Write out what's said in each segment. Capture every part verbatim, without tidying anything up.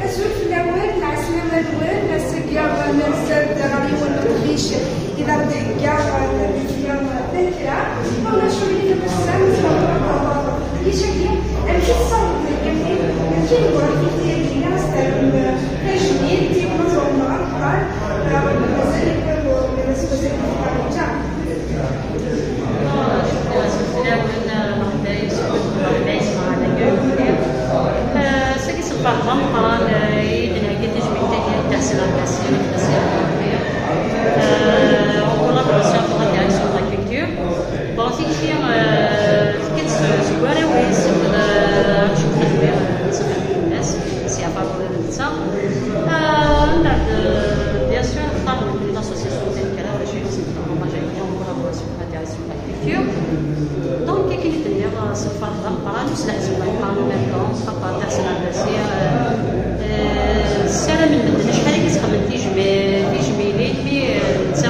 Azul fell-awen, lɛeslama-nwen, ass-agi mazal-d ɣer yiwen n uqeddic i d aɣ-d-thegga Nadiya Takra. Ulac ur yelli beṣṣa, nesɛa icaki, amek i tessawḍem, amek i tewweḍ tiyagi, ad s-terrem tajmilt i unaẓur-nneɣ ameqqran, mazal yewwi-d aseggas-agi. Sagi s lferḥ d ameqqran, eh, i d-nheggi tajmilt-agi i Dda Ḥsen Ɛebbasi, Dda Ḥsen Ɛebbasi. Eh, en collaboration avec la direction de la culture. Bon, tikti, eh, tefka-tt seg warraw-is, akked, eh, acu n tedwir, eh, netta, c'est à part de ça. Eh, mbeɛd, eh, bien sûr, nextar l'association Takra, bac i d-nexdem hommage-agi en collaboration avec la direction de la culture. Donc, akken i d-nniɣ, s lferḥ d ameqqran, s leḥzen d ameqqran, en même temps, xaṭer Dda Ḥsen Ɛebbasi, euh, euh, ssaramen medden acḥal i yesxedmen tijmi-, tijmilin, mi, euh, netta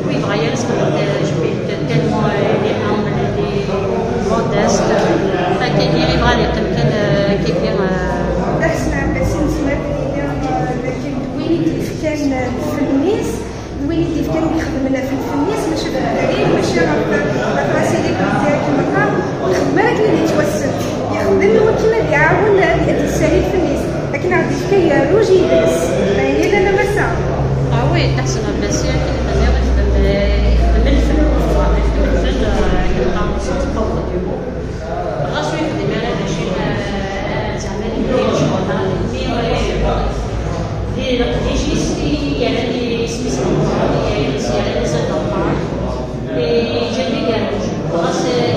ur yebɣa ara yesxedem tajmilt, tellement, euh, il est humble, il est modeste, euh, akkagi, yebɣa ad yeqqim kan, euh, akkagi, euh. Dda Ḥsen Ɛebbasi, nezmer ad nini, euh, d akken d win i d-yefkan, euh, lfen-is, d win i d-yefkan, i yexdmen ɣef lfen-is, mačči ɣef dderya, mačči ɣef, ɣef la célébrité akken meqqar, ur ixeddem ara akken ad yettwassen. Yexdem i wakken ad iɛawen ad, ad yessali lfen-is, akken ad d-yefk agerruj i yidles. Ma yella la massa. Ah oui, Dda Ḥsen Ɛebbasi, akken i d-tenniḍ, ixdem, ixdem lfen. Ixdem lfen, euh, akken qqaren, c'est un pauvre du mot. Ɣas ur yexdim ara d acu, eh, zeɛma di lecɣal-a, mi, eh, di leqdic-is i yerran isem-is ameqqran, i yerran, i s-yerran azal d ameqqran, eh, yeǧǧa-d agerruj. Ɣas, eh,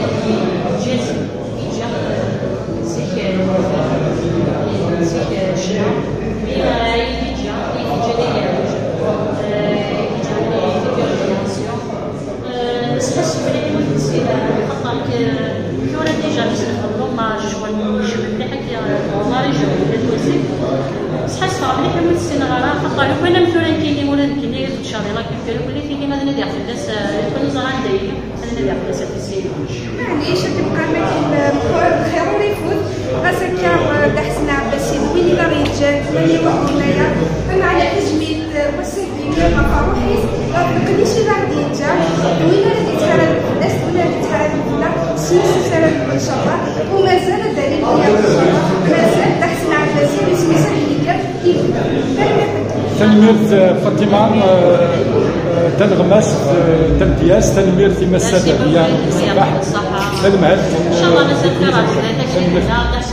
yeǧǧa, yeǧǧa, eh, zik, eh, zik, eh, ccna, mi, eh, yeǧǧa, yeǧǧa-d agerruj. Eh, yeǧǧa-d figure de réaction. Eh, nesḥassef mliḥ i Wid n Sina, xaṭer k-, tura déjà mi s-nexdem hommage, ccɣel yecmet mliḥ akk, eh, hommage, eh, At Wasif. Sḥassfeɣ mliḥ i Wid n Sina ɣer-a, xaṭer lukan am tura nekkini, ula d nekkini, ttcerriɣ akken kan, ula d tigi ad nadiɣ fell-as, eh, lukan ur ẓriɣ anda yili, ad nadiɣ fell-as, ad t-issinen. Maɛlic, ad tebqa makin, eh, lxir ur ifut. Ɣas akka, eh, Dda Ḥsen Ɛebbasi d win i d aɣ-yeǧǧan, d win i d aɣ-yeǧǧan, ameɛna tajmilt, eh, wass-agi, ɣef ṛṛuḥ-is, ɣef leqdic i d aɣ-d-yeǧǧa, d win ara d-yettḥaraben fell-as, d win ara d-yettḥaraben fell-aɣ, s yisem-is ara nebdu, ncallah, u mazal ad d-ali lxir, ncallah, mazal Dda Ḥsen Ɛebbasi, d isem-is ad d-yegger, i, tanemmirt. Tanemmirt, eh, Fatima, eh, eh, taneɣmast, eh, tamedyazt, tanemmirt i Massa Dehbiya Ṣebbaḥ, tanemhalt n, eh, Tanemmirt.